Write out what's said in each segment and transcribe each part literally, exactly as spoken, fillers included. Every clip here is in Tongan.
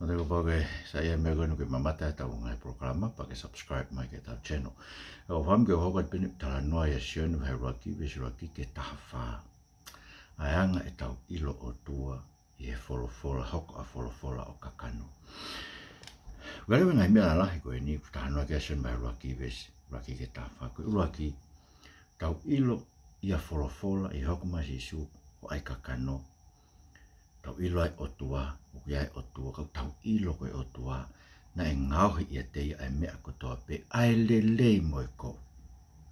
Mata ko pau ke sa ia me ko nu ke mamata e tau ngai polokalama, pea ke subscribe mai ki he tau channel. ʻOku ou fakaʻamu ke u hoko atu pē ʻeku talanoa ʻia Sione vahe ʻuluaki, veesi ʻuluaki ki he taha fā. ʻA e anga e tau ʻilo ʻOtua ʻi he folofola, hoko ʻa e folofola ʻo kakano. Ua leva ngaahi meʻa lalahi ko eni ʻoku talanoa ki ai ʻa Sione vahe ʻuluaki, veesi ʻuluaki ki he taha fā. Ko e ʻuluaki, tau ʻilo ʻi he folofola ʻi he hoko mai ʻa Sīsū ʻo ʻai kakano. Tau ʻilo ʻa e ʻOtua, ʻoku ʻi ai e ʻOtua, ka ʻoku tau ʻilo ko e ʻOtua naʻe ngaohi ʻiate ia ʻa e meʻa kotoa pē, ʻa e lelei mo e kovi.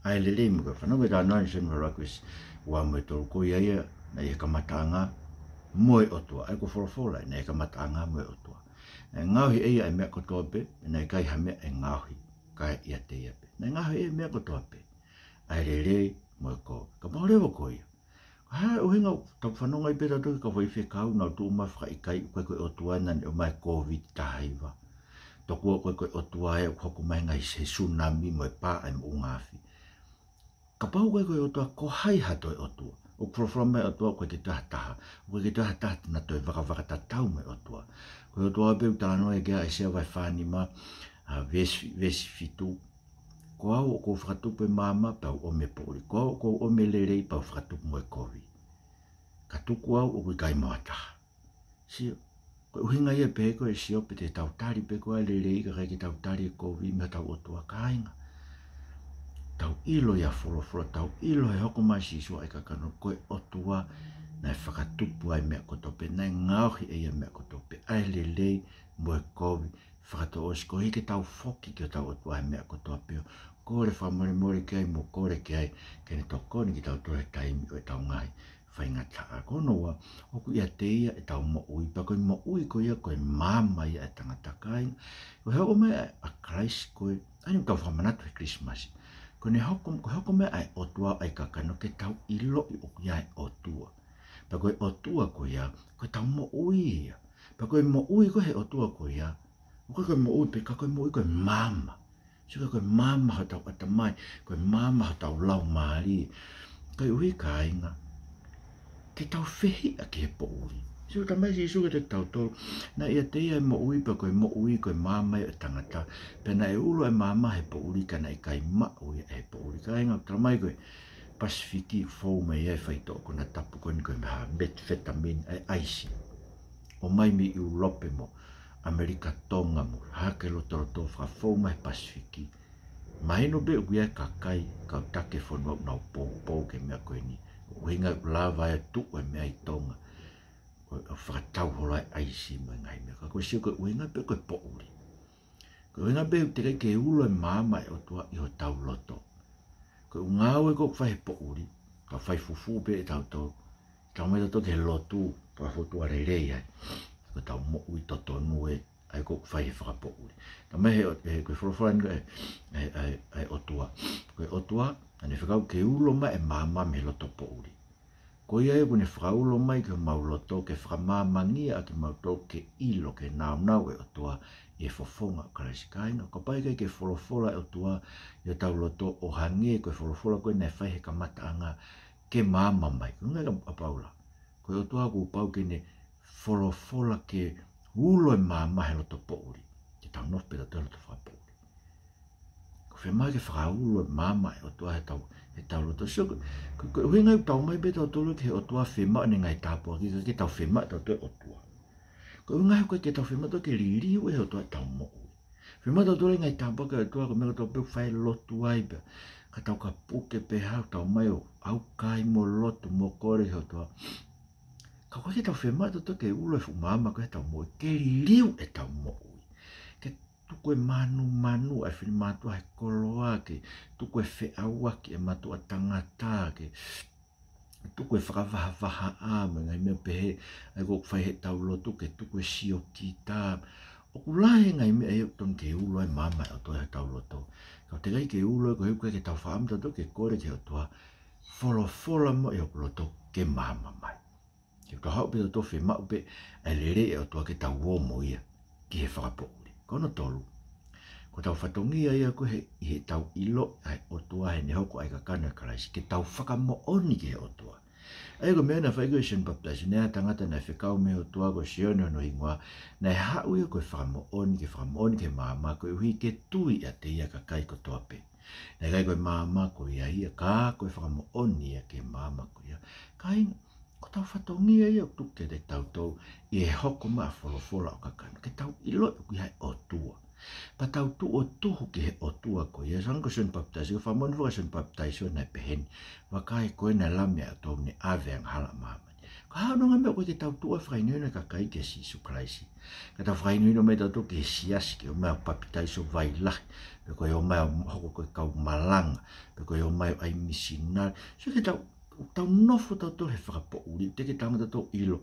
ʻA e lelei mo e kovi. Fanongo ki he talanoa ʻi Sione vahe ʻuluaki, veesi ua mo e tolu. Ko ia ia naʻe ʻi he kamataʻanga mo e ʻOtua. ʻA ia ko e folofola, naʻe ʻi he kamataʻanga mo e ʻOtua. Naʻe ngaohi ʻe ia ʻa e meʻa kotoa pē, naʻe ʻikai ha meʻa ʻe ngaohi kae ʻiate ia pē. Naʻe ngaohi ʻe ia ʻa e meʻa kotoa pē, ʻa e lelei mo e kovi. Kapau leva ko ia, ko e hā e ʻuhinga ʻoku tau fanongo ai pē tautolu ki he kau faifekau ʻoku nau tuʻu mai ʻo fakaʻikaiʻi ʻoku ʻikai ko e ʻOtua naʻa ne ʻomai e Kōviti taha hiva? Tokua ʻoku ʻikai ko e ʻOtua ē ʻoku hoko mai e ngaahi, he sunami mo e pā ʻa e moʻunga afi. Kapau ʻoku ʻikai ko e ʻOtua, ko hai ha toe ʻOtua? ʻOku folofola mai e ʻOtua ʻoku ʻikai ke toe ha taha. ʻOku ʻikai ke toe ha taha te na toe vakavakatatau mo e ʻOtua. Ko e ʻOtua pē ʻoku talanoa ki ai ʻa ʻAisea vahe fā nima, ʻa, veesi, veesi fitu. Ko au ʻoku ou fakatupu e maama pea u ʻomi e poʻuli. Ko au ʻoku ou ʻomi e lelei pea u fakatupu mo e kovi. Ka tuku au ʻoku ʻikai mo ha taha. Sio, ko e ʻuhinga ia pē ko e sio pē te tau tali pē ko ā e lelei kae ʻikai ke tau tali e kovi mei hotau ʻOtua, kāinga. Tau ʻilo ʻi he folofola, tau ʻilo he hoko mai ʻa Sīsū ʻo ʻai kakano, ko e ʻOtua naʻe fakatupu ʻa e meʻa kotoa pē, naʻe ngaohi ʻe ia e meʻa kotoa pē, ʻa e lelei mo e kovi. Fakatouʻosi koeʻuhi ke tau foki ki hotau ʻOtua he meʻa kotoa pē, ʻo kole fakamolemole ki ai mo kole ki ai ke ne tokoni kitautolu he taimi ʻo ʻetau ngaahi faingataʻa. Ko hono ua, ʻoku ʻiate ia ʻetau moʻui, pea ko e moʻui ko ia ko e maama ia ʻa e tangata, kāinga. Ko e hoko mai ʻa, ʻa Kalaisi ko ē, ʻa eni ʻoku tau fakamanatu he Kilisimasi. Ko ʻene hoko, ko e hoko mai ʻa e ʻOtua ʻo ʻai kakano ke tau ʻiloʻi ʻoku ʻi ai e ʻOtua. Pea ko e ʻOtua ko ia, ko ʻetau moʻui ia. Pea ko e moʻui ko ē he ʻOtua ko ia, ʻoku ʻikai ko e moʻui pē, ka ko e moʻui ko e maama. Sio, ko e maama hotau ʻatamai, ko e maama hotau laumālie. Koeʻuhi, kāinga, te tau fehiʻa ki he poʻuli. Sio, talamai ʻe Sīsū kiate kitautolu, naʻe ʻiate ia e moʻui, pea ko e moʻui ko e maama ia ʻo e tangata. Pea naʻe ulo ʻa e maama he poʻuli, ka naʻe ʻikai maʻu ia ʻe he poʻuli. Kāinga, talamai ko e Pasifiki fou mai ai e faitoʻo konatapu ko eni ko e meʻa, methamphetamine, ʻa e ʻaisi. ʻOmai mei ʻIulope mo ʻAmelika Tonga mo hake lotoloto, fakafou mai he Pasifiki. Mahino pē ʻoku ʻi ai e kakai, kau taki e fonua ʻoku nau poupou ki he meʻa ko eni. ʻUhinga ʻoku lava ai ʻo tuʻu e meʻa ʻi Tonga, ʻo, ʻo fakatau holo ai e ʻaisi mo e ngaahi meʻa. Ka ko e sio, ko e ʻuhinga pē ko e poʻuli. Ko e ʻuhinga pē ʻoku teʻeki ai ke ulo e maama ʻo e ʻOtua ʻi hotau loto. Ko e ʻū ngāue ʻoku fai he poʻuli, ka fai fufū pē ʻetautolu. Tau mai tautolu ki he lotu, pea fotu a lelei ai. Ko ʻetau moʻui totonu ē, ʻa ia ʻoku fai he fakapoʻuli. Talamai he, he, ko e folofola eni ko e, ʻa e, ʻa e, ʻa e ʻOtua. Ko e ʻOtua, naʻa ne fekau ke ulo mai e maama mei he loto poʻuli. Ko ia ʻoku ne fakaulo mai ki homau loto ke fakamāmangia ʻa kimautolu ke ʻilo, ke nāunau e ʻOtua ʻi he fofonga ʻo Kalaisi, kāinga. Kapau ʻe ʻikai ke folofola e ʻOtua ʻi hotau loto ʻo hangē ko e folofola ko ē naʻe fai he kamataʻanga ke maama mai. Ko e ʻuhinga ʻa Paula, ko e ʻOtua kuo pau ke ne folofola ke ulo e maama he loto poʻuli. Ke tau nofo pē tautolu he loto fakapoʻuli. ʻOku fiemaʻu ke fakaulo e maama ʻo e ʻOtua he tau, he tau loto. Sio, ko, ko, ko e ʻuhinga ʻoku tau ō mai pē tautolu ki he ʻOtua fiemaʻu ʻene ngaahi tāpuaki, ka ʻikai ke tau fiemaʻu tautolu e ʻOtua. Ko e ʻuhinga he ʻoku ʻikai ke tau fiemaʻu tautolu ke liliu ʻe he ʻOtua ʻetau moʻui. Fiemaʻu tautolu e ngaahi tāpuaki ʻa e ʻOtua, ko e meʻa kotoa pē ʻoku fai e lotu ai pē. Ka tau ka puke pē hau, tau ō mai ʻo ʻaukai mo lotu mo kole ki he ʻOtua. Ka ʻoku ʻikai ke tau fiemaʻu tautolu ke ulo e fuʻu maama ko ē heʻetau moʻui, ke liliu ʻetau moʻui. Ke tuku e mānumanu ʻa e finemātuʻa he koloa, ke tuku e feʻauaki ʻa e mātuʻa tangata, ke tuku e fakavahavahaʻa mo e ngaahi meʻa pehē, ʻa ia ʻoku fai heʻetau lotu, ke tuku e siokita. ʻOku lahi e ngaahi meʻa ia ʻoku totonu ke ulo ai e maama ʻo e ʻOtua heʻetau loto. Ka ʻoku teʻeki ai ke ulo ia koeʻuhi ʻoku ʻikai ke tau fakaʻamu tautolu ke kole ki he ʻOtua, folofola muʻa ʻi hoku loto ke maama mai. Ke tau haʻu pē tautolu ʻo fiemaʻu pē ʻa e lelei ʻa e ʻOtua ke tau ō mo ia ki he fakapoʻuli. Ko hono tolu, ko hotau fatongia ia ko ē he, ʻi heʻetau ʻilo ʻa e ʻOtua heʻene hoko ʻa e kakano ʻo Kalaisi, ke tau fakamoʻoni ki he ʻOtua. ʻA ia ko e meʻa naʻe fai ko ē ʻe Sione Papitaiso, naʻe ʻi ai e tangata naʻe fekau mei he ʻOtua ko Sione hono hingoa, naʻe haʻu ia ko e fakamoʻoni, ke fakamoʻoni ki he maama, koeʻuhi ke tui ʻiate ia ʻa e kakai kotoa pē. Naʻe ʻikai ko e maama ko ia ia, ka ko e fakamoʻoni ia ki he maama ko ia. Kāinga, ko hotau fatongia ia ʻoku tuku kiate kitautolu ʻi he hoko mai ʻa e folofola ʻo e kakano, ke tau ʻiloʻi ʻoku ʻi ai e ʻOtua. Pea tau tuʻu ʻo tuhu ki he ʻOtua ko ia. Sai ange ko Sione Papitaiso, ko e fakamoʻoni foki ʻa Sione Papitaiso naʻe pehē ni: Vakai, ko eni ʻa e Lami ʻa e ʻOtua ʻoku ne ʻave ʻa e angahala ʻa māmani. Ko e hā hono ʻuhinga meʻa ʻoku ʻikai ke tau tuʻu ʻo fakahinohino e kakai kia Sīsū Kalaisi, ka tau fakahinohino mai tautolu ki he siasi, ke ō mai ʻo papitaiso vailai, pe ko e ō mai ʻo hoko ko e kau malanga, pe ko e ō mai ʻo ʻai misinale? Sio, ke tau, tau nofo tautolu he fakapoʻuli, teʻeki ke tau hanga tautolu ʻo ʻilo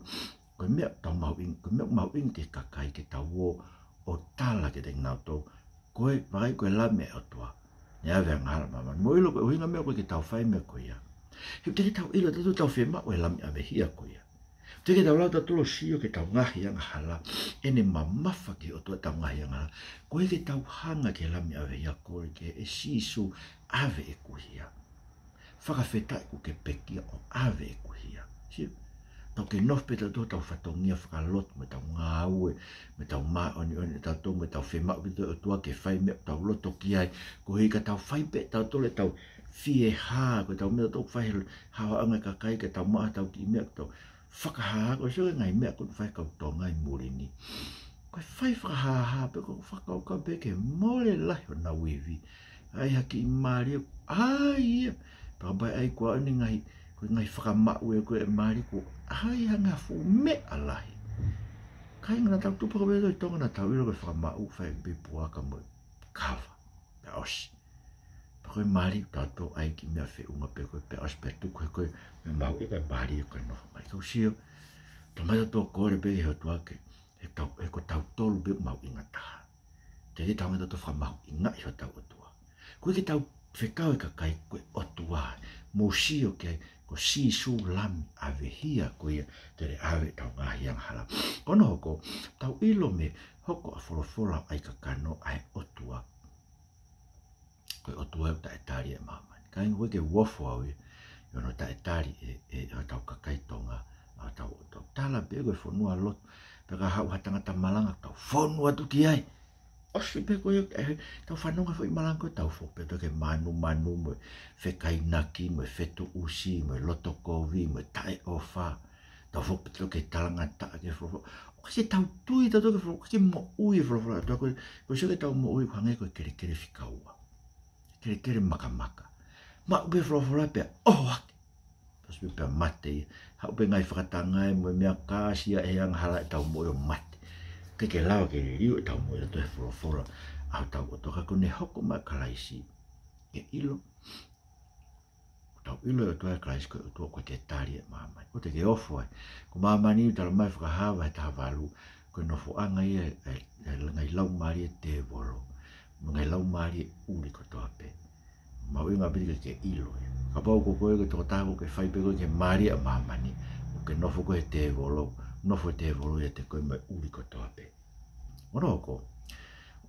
ko e meʻa ʻoku tau mahuʻinga, ko e meʻa ʻoku mahuʻinga ki he kakai, ke tau ō ʻo tala kiate kinautolu, ko e, vakai, ko e Lami ʻa e ʻOtua, ne ʻave ʻa e angahala ʻa māmani. Mou ʻilo ko e ʻuhinga meʻa ʻoku ʻikai ke tau fai e meʻa ko ia, he teʻeki ke tau ʻilo tautolu ʻoku tau fiemaʻu e Lami ʻavehia ko ia. Teʻeki ke tau lava tautolu ʻo sio ki heʻetau ngaahi angahala, ʻene mamafa ki he ʻOtua ʻetau ngaahi angahala, koeʻuhi ke tau hanga ki he Lami ʻavehia, kole ki he, ʻe Sīsū, ʻave ʻeku hia. Fakafetaʻi kuo ke pekia ʻo ʻave ʻeku hia. Sio, tau kei nofo pē tautolu he ʻetau fatongia fakalotu mo ʻetau ngāue, mo ʻetau māʻoniʻoni ʻatautolu, mo ʻetau fiemaʻu pē tautolu e ʻOtua ke fai e meʻa ʻoku tau loto ki ai, koeʻuhi ka tau fai pē tautolu ʻetau fie hā, ko ʻetau meʻa tautolu ʻoku fai he haohaoaʻanga ʻo e kakai, ka tau maʻu haʻatau kiʻi meʻa ʻoku tau fakahāhā. Ko e sio ki he ngaahi meʻa ʻoku fai ʻe he kau Tonga ʻi muli ni, ko e fai fakahāhā pē, ko e fakakaukau pē ke mole lahi honau ivi. ʻAi ha kiʻi mali, ʻai ia. Pea kapau ʻe ʻai, ko eni e ngaahi, ko e ngaahi fakamaʻu ē, ko e mali, ko e ʻai ha ngaahi fuʻu meʻa lahi. Kāinga, naʻa tau tupu hake pē tautolu ʻi Tonga, naʻa tau ʻilo ko e fakamaʻu fai pē puaka mo e kava, pea ʻosi. Pea ko e mali, tau toe ʻai kiʻi meʻa feʻunga pē ko ē, pea ʻosi, pea tuku he ko e meʻa mahuʻinga e mali ʻoku nofo mai. Kau sio, tau mai tautolu ʻo kole pē ki he ʻOtua ke, he tau, he ko tautolu pē ʻoku mahuʻinga taha. Teʻeki ke tau hanga tautolu ʻo fakamahuʻingaʻi hotau ʻOtua. Koeʻuhi ke tau fekau e kakai ko e ʻOtua, mou sio ki ai, ko Sīsū Lami ʻavehia ko ia te ne ʻave ʻetau ngaahi angahala. Ko hono hoko, tau ʻilo mei he hoko ʻa e folofola ʻo e kakano ʻa e ʻOtua, ko e ʻOtua ʻoku taʻetali ʻa māmani. Kāinga, ʻoku ʻikai ke u ofo au ia ʻi hono taʻetali ʻe, ʻe hotau kakai Tonga ʻa hotau ʻOtua. Tala pē ko e fonua lotu, pea ka haʻu ha tangata malanga, tau fonu atu ki ai. ʻOsi pē ko ia, ʻe, tau fanongo he foʻi malanga ko ē, tau foki pē tautolu ki he manumanu mo e fekainaki mo e fetuʻusi mo e loto kovi mo e taʻeʻofa. Tau foki pē tautolu ki he talangataʻa ki he folofola. ʻOku ʻikai ke tau tui tautolu ki he folofola, ʻoku ʻikai ke moʻui e folofola. Tau ko, ko e sio ki heʻetau moʻui ʻoku hangē ko e kelekele fika ua, kelekele makamaka. Maʻu pē folofola pea ʻoho hake. Pea ʻosi pē pea mate ia. Haʻu pē ngaahi fakatanga ia mo e meʻa, kāsia e angahala ʻetau moʻui ʻo mate. ʻIkai ke lava ke liliu ʻetau moʻui tautolu he folofola ʻa hotau ʻOtua. Ka ko ʻene hoko mai ʻa Kalaisi, ke ʻilo, tau ʻilo e ʻOtua ʻa Kalaisi ko e ʻOtua ʻoku ʻikai ke tali ʻa māmani. ʻOua te ke ofo ai. Ko māmani, ʻoku tala mai Fakahā vahe taha valu, ko e nofoʻanga ia ʻa e, ʻa e ngaahi laumālie ʻo e tēvolo, mo e ngaahi laumālie ʻuli kotoa pē. Mahuʻinga ʻaupito ke ke ʻilo ia. Kapau ko koe ko e tokotaha ʻoku ke fai pē koe ki he mali ʻa māmani, ʻoku ke nofo koe he tēvolo, nofo e tēvolo ʻiate koe mo e ʻuli kotoa pē. Ko hono hoko,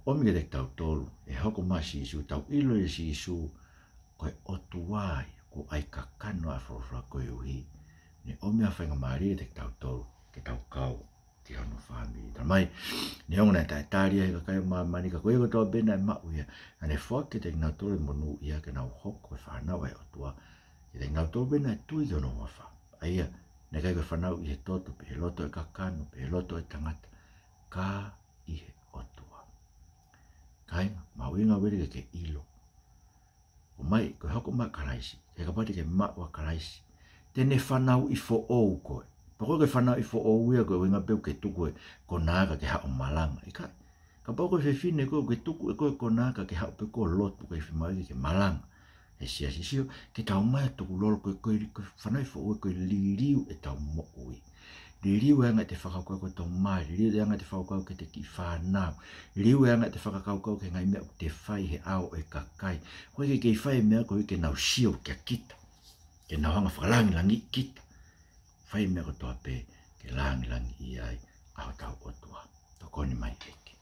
ʻomi kiate kitautolu e hoko mai ʻa Sīsū, tau ʻilo ʻa Sīsū ko e ʻOtua ia, ko e ʻai kakano ʻa e folofola, koeʻuhi ne ʻomi ʻa e faingamālie kiate kitautolu ke tau kau ki hono fāmili. Tala mai, neongo naʻe taʻetali ia ʻe he kakai ʻo māmani, ka ko ia kotoa pē naʻe maʻu ia, naʻa ne foaki kiate kinautolu e monūʻia ke nau hoko ko e fānau ʻa e ʻOtua, kiate kinautolu pē naʻe tui ki hono huafa. ʻA ia naʻe ʻikai ko e fānau ʻi he toto, pe he loto ʻo e kakano, pe he loto ʻo e tangata, ka ʻi he ʻOtua. Kāinga, mahuʻinga ʻaupito ke ke ʻilo. ʻOmai, ko e hoko mai ʻa Kalaisi, he kapau te ke maʻu ʻa Kalaisi, te ne fanauʻi foʻou koe. Pea ko e fanauʻi foʻou ia, ko e ʻuhinga pē ʻoku ke tuku e konā kae ke haʻu ʻo malanga. ʻIkai. Kapau ko e fefine koe, ʻoku ke tuku ʻe koe e konā kae ke haʻu pē koe ʻo lotu, ʻoku ʻikai fiemaʻu ke ke malanga he siasi. Sio, ke tau ō mai ʻo tukulolo, ko e, ko e, ko e fanauʻi foʻou ia ko e liliu ʻetau moʻui. Liliu e anga ʻete fakakaukau ki ho tomai, liliu e anga ʻete fakakaukau ki heʻete kiʻi fānau, liliu e anga ʻete fakakaukau ki he ngaahi meʻa ʻoku te fai he ʻao ʻo e kakai. ʻOku ʻikai ke kei fai e meʻa koeʻuhi ke nau sio kia kita, ke nau hanga ʻo fakalangilangiʻi kita. Fai e meʻa kotoa pē ke langilangiʻi ai ʻa hotau ʻOtua. Tokoni mai ʻEiki.